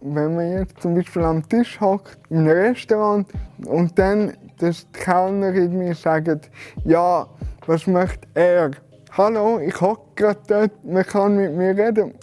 wenn man jetzt zum Beispiel am Tisch hockt, in einem Restaurant und dann die Kellnerin mir sagt, ja, was möchte er? Hallo, ich hocke gerade dort, man kann mit mir reden.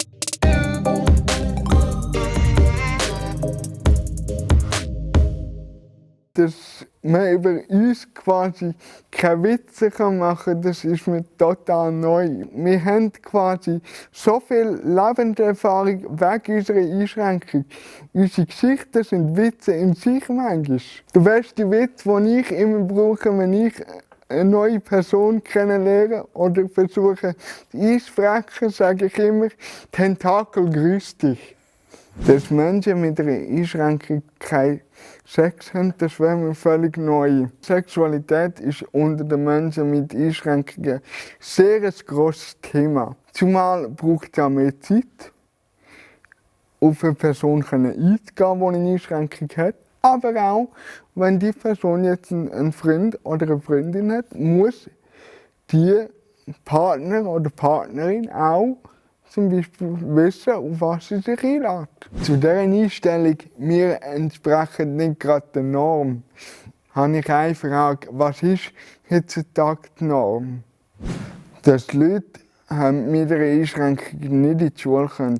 Dass man über uns quasi keine Witze machen kann, das ist mir total neu. Wir haben quasi so viel Lebenserfahrung wegen unserer Einschränkung. Unsere Geschichten sind Witze in sich manchmal. Du weißt, die Witze, die ich immer brauche, wenn ich eine neue Person kennenlernen oder versuche einzusprechen, sage ich immer, Tentakel grüß dich. Dass Menschen mit einer Einschränkung keinen Sex haben, das wäre mir völlig neu. Sexualität ist unter den Menschen mit Einschränkungen sehr ein grosses Thema. Zumal braucht es auch mehr Zeit, auf eine Person einzugehen, die eine Einschränkung hat. Aber auch, wenn die Person jetzt einen Freund oder eine Freundin hat, muss die Partner oder Partnerin auch zum Beispiel wissen, auf was sie sich einlässt. Zu dieser Einstellung, wir entsprechen nicht gerade der Norm, habe ich eine Frage, was ist heutzutage die Norm? Dass die Leute mit einer Einschränkung nicht in die Schule können,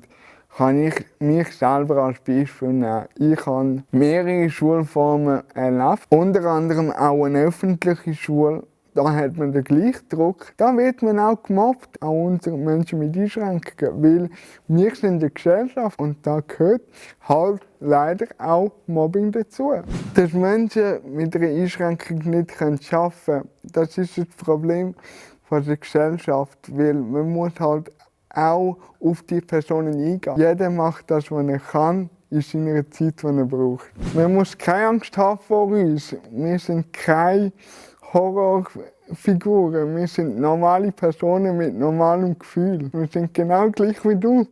kann ich mich selber als Beispiel nehmen. Ich habe mehrere Schulformen erlebt, unter anderem auch eine öffentliche Schule. Da hat man den gleichen Druck. Da wird man auch gemobbt, auch unsere Menschen mit Einschränkungen, weil wir sind eine Gesellschaft und da gehört halt leider auch Mobbing dazu. Dass Menschen mit einer Einschränkung nicht arbeiten können, das ist das Problem der Gesellschaft, weil man muss halt auch auf die Personen eingehen. Jeder macht das, was er kann, in seiner Zeit, die er braucht. Man muss keine Angst haben vor uns. Wir sind keine Horrorfiguren. Wir sind normale Personen mit normalem Gefühl. Wir sind genau gleich wie du.